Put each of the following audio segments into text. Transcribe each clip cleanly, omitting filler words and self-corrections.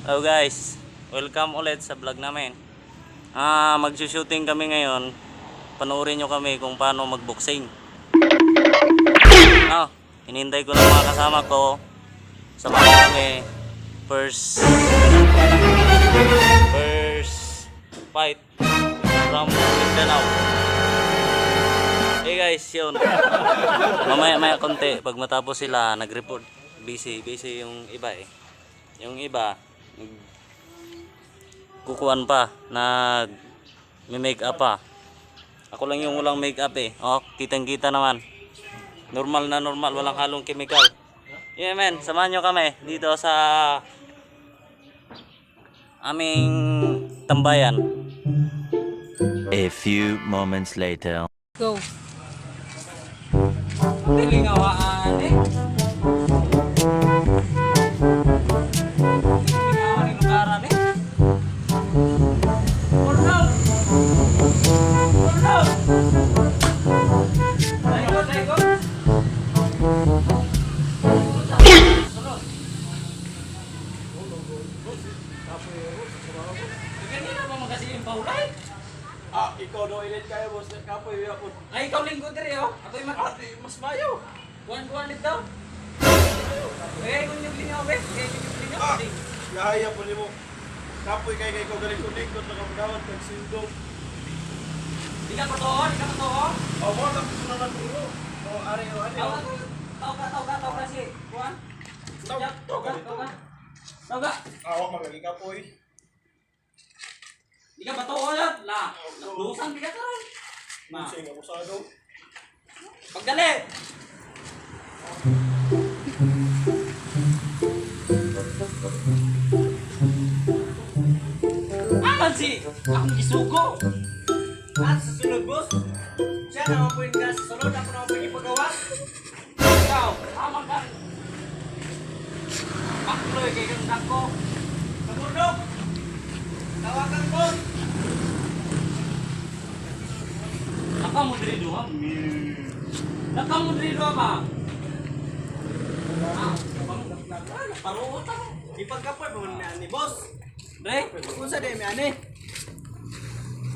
Hello guys, welcome ulit sa vlog namin. Magsushooting kami ngayon. Panoorin nyo kami kung paano magboxing. Hinintay ko lang mga kasama ko. Samahan kami first first fight from Mindanao. Hey guys, yun. Mamaya maya konti pag matapos sila nag-report. Busy, busy yung iba eh. Yung iba kukuan pa, nag may make up pa. Ako lang yung walang make up eh. Oh, kitang-kita naman. Normal na normal, walang halong chemical. Yeah man, samahan nyo kami dito sa aming tambayan. A few moments later. Go. Tilingawaan eh. Tilingawaan yung lugaran eh. Burnout! Burnout! Daigo, daigo! Sunod. Ganyan na ba magkasi yung paulay? Ikaw do ilit kayo, boss. Kapoy ako. Ay, ikaw lingkod diri oh. Ako'y mat... Ate, mas mayo. Kuan-kuan dito. Eh, kung yung lingaw, eh. Eh, kung yung lingaw. Yahaya po nimo. Kapoy kay kay ko galing kunikot na kamgawad kag sindo. Di ka totoo, di ka totoo. Oh, mo tapos na lang ko. Oh, ari oh, ari. Tawag ka, tawag ka, tawag ka, tawag ka si Kuan. Tawag, tawag ka dito. Tawag ka. Tawag ka. Awak magagi kapoy. Di ka totoo yan. La, lusan di ka karon. Ma, Sing abusado. pagdali. Aman si, akong gisugo. At sa sunod, boss, siya naman po yung gas. Sa sunod, ako naman po yung ipagawas. Ikaw, aman ka. Pakloy kay kang dako. Kaburdok! Tawagan, boss! Naka mo diri duha. Naka mo diri duha ba? Ah, paruot ako. Ipagkapoy pa man ni boss. Dre, Kung sa di mi ani.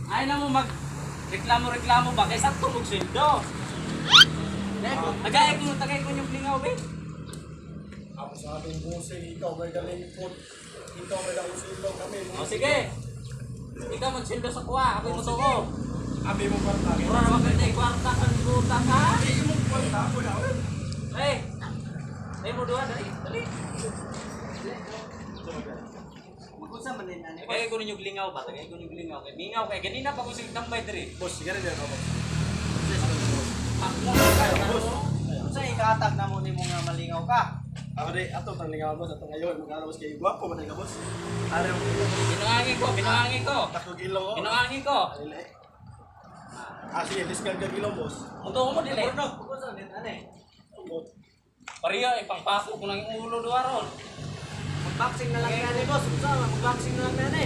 ay na mo mag reklamo-reklamo ba kay sakto mong sweldo. Tagay ko yung lingaw be. Abusado bossing, ikaw may galingkot. Ikaw may daong kami. O sige. Ikaw magsildo sa kuha, ako mo tuo. Abi mo kwarta. Mura naman kayo kwarta kang buta ka. Abi mo kwarta ako na. Eh. Ay mo duha dali, dali. Magunsa man din ani, boss. Tagay ko ninyo lingaw ba? Tagay ko ninyo lingaw kay mingaw kay ganina pa ko sig tambay diri. Boss, sige rin ako. Akmo Boss. Unsa ikaatag na mo nimo nga malingaw ka? Ako di ato tang lingaw boss atong ngayon mga boss kay gwapo man ka boss. Ari mo. Binuangin ko, binuangin ko. Takog ilong oh. Binuangin ko. Alilay. Sige, discard ka ilong boss. Muto ko mo dili. Kaburdok, magunsa man din ani. Pareho eh, pangpako ko ng ulo duha ron. Mag-boxing na lang ni ani, boss. Unsa man mag-boxing na lang ni ani.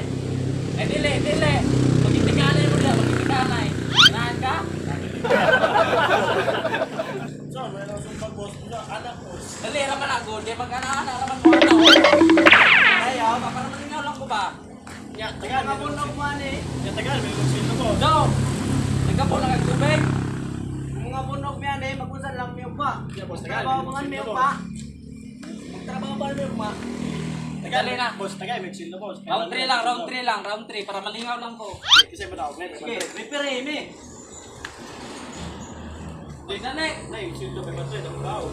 Eh dili, dili. Magitikanay mo dila, magitikanay. Ganahan ka? So, may lang sumbag boss. Unsa anak boss. Dali ra man ako, di mag-ana-ana ra man mo ano. Ayaw, ba para malingaw lang ko ba? Nya, tagal. Mga bunog mo ani. Nya tagal may magsildo boss. Do. Nagkapo lang ang tubig. Mga bunog mi ani, magunsa lang mi ugma. Nya boss, tagal. Trabaho man mi ugma. Magtrabaho ba mi ugma? Tagal Dali na. Boss, tagal may sildo boss. Round 3 lang, round 3 lang, round 3 para malingaw lang ko. Kasi ba daw, may Sige, referee mi. Dali. Nay, sildo may battery ang tao.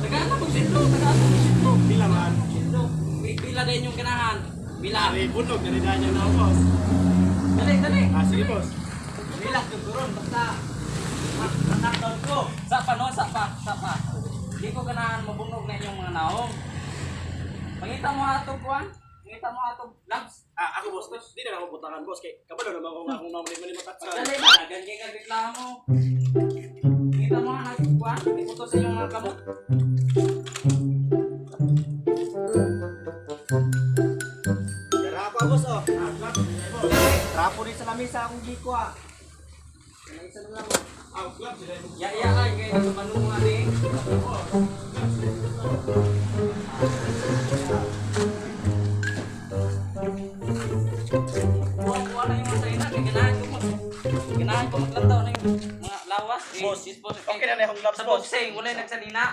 Tagaan na magsildo, tagaan na magsildo. Pila man. Sildo. Pila din yung ganahan. Pila. Ari bunog diri na niya na boss. Dali, dali. Sige boss. Relax yung turon basta ma-knockdown ko. Sa pa no, sa pa, sa pa. Di ko ganahan mabunog na inyong mga naong. Pangita mo atong kuan. Pangita mo atong gloves. Ako boss, di na ako butangan boss kay kabalo naman ko nga akong naman man mataksan. Dali ba, ganyan kang reklamo. Pangita mo nga kuan, iputo sa inyong mga kamot. Rapo boss oh. Rapo rin sa lamisa akong giko ah. Lamisa na lang oh. Club sila. Ya ya ay kay nasa panungan eh. Ganahan ko maglantaw na yung mga lawas. Eh, Boss, boss, okay na na yung gloves, Sa boss. boxing, wala yung nagsanina.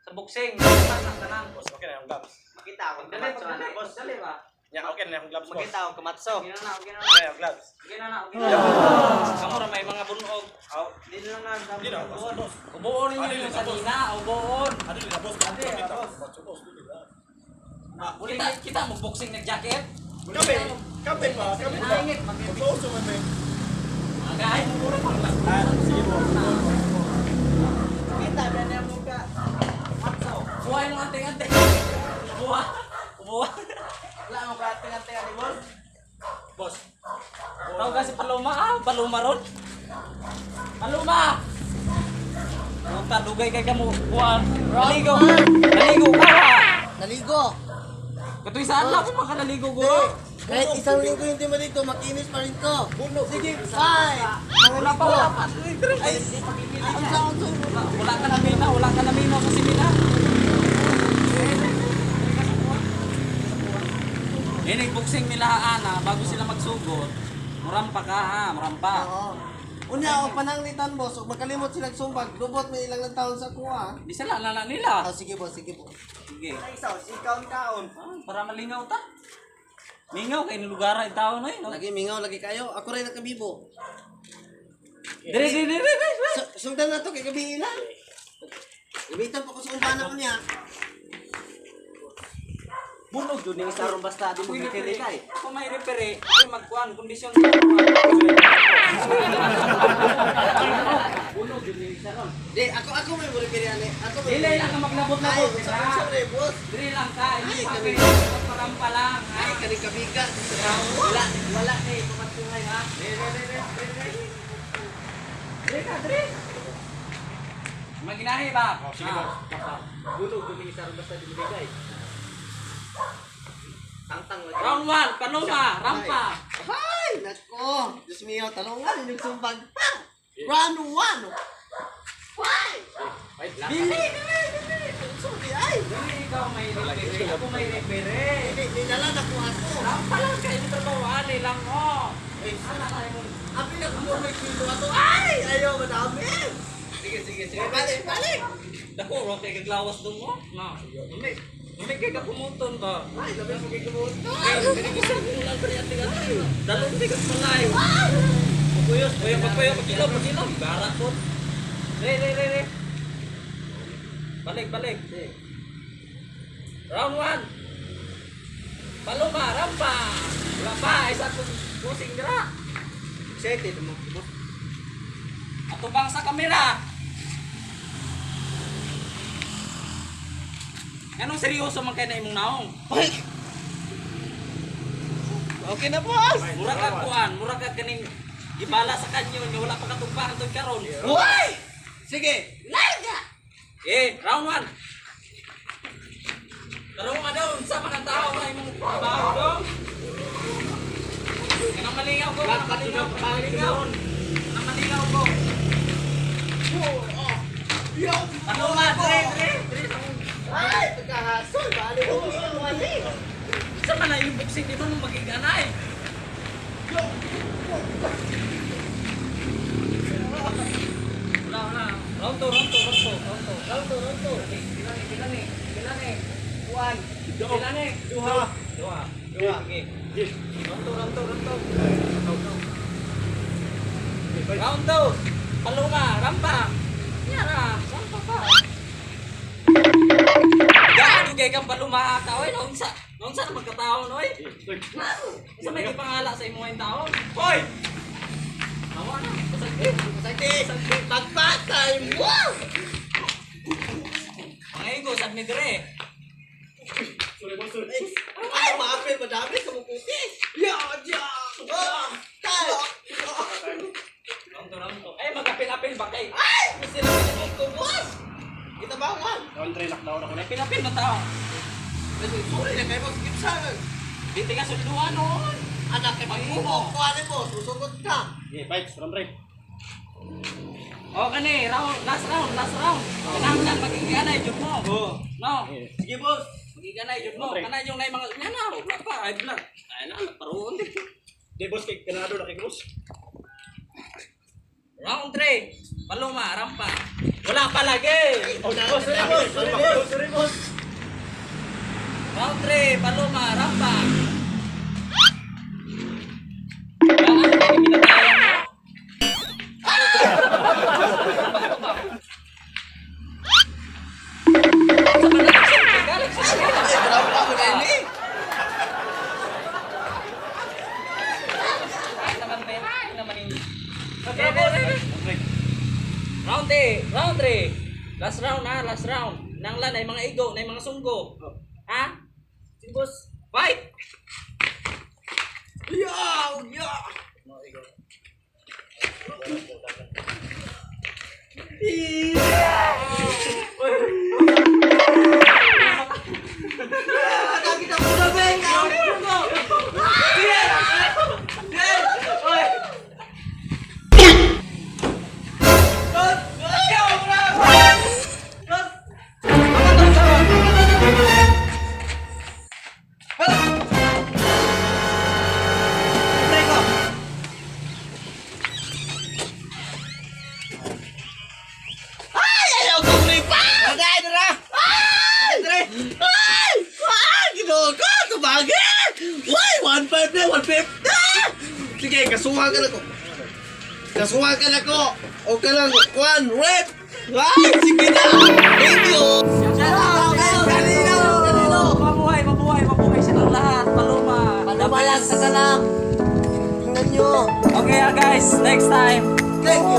Sa boxing, wala na tanan. Boss, okay na yung gloves. Makita akong Dali, kamatso, dali, ano, boss. dali ba? Yeah, okay na yung gloves, boss. Makita akong kamatso. Okay na na, okay na na. Okay na yung gloves. Okay na na, okay na. Kamu ra may mga bunog. Aw, di na lang na. Hindi na, boss. Boss. Ubuon ninyo Ano yun, yung sanina, ubuon. Ano yun, boss? Kita, boss. Boss, dili na. Kita, kita mo boxing nag-jacket? Kami, kami pa, kami pa. Magsuso man eh. Agay, mura pang lang. Ah, sige, boss. Kita na niya mo ka. Matso. Buha yung anting-anting. Buha. Buha. Wala mo ka anting-anting ani boss. Boss. Tawag kasi Paloma ah, Paloma ron. Paloma! Puta, dugay kay kamo kuan. Naligo. Naligo ka. Naligo. Katoy saan lang ko makanaligo guro. Kahit isang linggo hindi maligo, makinis pa rin to. Sige, five! Wala pa, wala pa. Ay, ang saan to? Wala ka na mina, wala ka na mina sa simina. Ini boxing nila ana bago sila magsugod. Murampa ka ha, murampa. Oo. Unya, o pananglitan, boss. Ug makalimot sila sumbag, lubot may ilang lang taon sa kuha. Di sila lala nila. Ah, sige boss, sige po. Sige. Ay, isaw, sikaon kaon. Ah, para malingaw ta. Mingaw kay lugar ang tao no eh, no. Lagi mingaw, lagi kayo. Ako rin nakabibo. Dire dire dire dire. Sundan na to kay gabi ilan. Gamitan pa ko sa umbana ko niya. Bunog jud ni isa ron basta di mo Ako yung gikiri referee. kay. Ako may referee. Ako magkuhan kondisyon sa Bunog jud ni isa ron. Di, ako may muripiri ani. Ako may. Dili lang ka maglabot-labot. Ay, sa sa pre, boss. Dili lang ka. Hindi Ay, pa kami. kayo. Parampa lang. Ha? Ay, kani kabiga. Wala, wala ni pamatungay ha. Dire, dire, dire, dire. Dire ka, dire. Maginahi ba? Oh, sige, boss. Bunog jud ni isa ron basta di mo gikay. Tangtang lagi. Round 1, Paloma, rampa. Ay, nako. Diyos mio, talungan inyong sumbag. Ha! Round one. Five. Dili, dili, dili. Sorry, ay. Dili ikaw may referee. Ako may referee. Dili, dinala na ko ato. Rampa lang kayo. Hindi trabaho. Ali lang oh. Ay, Ana kayo mo. Apil na ko may kilo ato. Ay, ayaw, madami. Sige, sige, sige. Balik, balik. Dako, ro kay kaglawas dun mo. Na. Lamig. Lamig kay kapumuton ba? Ay, labi mo kay kumusto. Dalong tigas malay. Pagkuyos, kuya, pagkuyo, pagkilaw, pagkilaw. Bara po. Re, re, re, re. Balik, balik. Round 1. Paloma, rampa. Wala pa, isa kong pusing dira. Excited mo. boss. Atubang sa kamera. Anong seryoso man kay na imong naong? Ay. Okay na, boss. Mura ka kuan, mura ka kaning gibala sa kanyo nga wala pa katugpa hantod karon. Uy! Sige, larga! Eh, round 1. Tarong ka daw, unsa man ang tao nga imong trabaho dong? Kanang malingaw ko, kanang malingaw, malingaw. Kanang malingaw ko. Ano nga, dre, dre, dre. Ay, pagkahasol. Bali mo, wali. Unsa man ang imong boxing dito nung magiganay? Wala, wala. Round 2, round 2, round 2, round 2. Round two, round two. Pila ni, pila ni, pila ni. One. Pila ni. Duha. Duha. Duha. Sige. Yes. Round 2, round 2, round 2. Round 2. Paloma, rampa. Yara, rampa pa. Gaano kay kang paluma ata oy, naunsa? Naunsa na magkataon oy? Unsa may gipangala sa imong taon? Hoy! Nawa na. Pasagdi. Sakit! Pagpatay mo! Mga igo sad ni dire. Sorry, boss. Sorry. Ay, maapil, madami sa mukuti. Ya, ya! Ah, tay! Round 2, round 2. Ay magapil-apil ba kay? Ay! Gusto na pinag ko, boss! Kita ba, Juan? Round 3, lockdown ako na. Apil-apil ba tao? Sorry na kayo, boss. Give sa akin. Di tinga sudluan noon. Anak, kay magbubo. Kuha ni boss. Susugot ka. Yeah, fights, round 3. O kani, round, last round, last round. Kinahanglan magiganay jud mo. No. Sige, boss. Magiganay jud mo. Okay. Kana yung nay mga nga na, wala pa ay blood. Ay na, paruon di. Di, boss, kay ganado na kay boss. Round 3. Paloma, rampa. Wala pa lagi. Sorry, boss. Sorry, boss. Sorry, boss. Round 3, Paloma, rampa. Ah, hindi pinatayan mo. Sa kanila, sa kanila. Rampa ko na ini. Ay, naman ba yun? Ay, naman yun. Round 3, round 3. Last round ha, last round. Nangla na yung mga igo, na yung mga sunggo. Ha? Sige, boss. Fight! Yeah! Yeah! Nakita ko na, Beng! Ay! Ayaw kong lipa! Dara, dara. Ay! Ay! Ay! Ginoo ko! Tumagin! Uy! 1.5 na! 1.5 Sige, kasuha ka na ko. Kasuha ka na ko. O ka lang, one rep! Ay! Sige na! Thank you! Shout out! Kanino! Kanino! Mabuhay, mabuhay, mabuhay silang lahat. Paloma. Paloma lang sa kalam. Tingnan nyo. Okay ah, guys, next time. Thank you!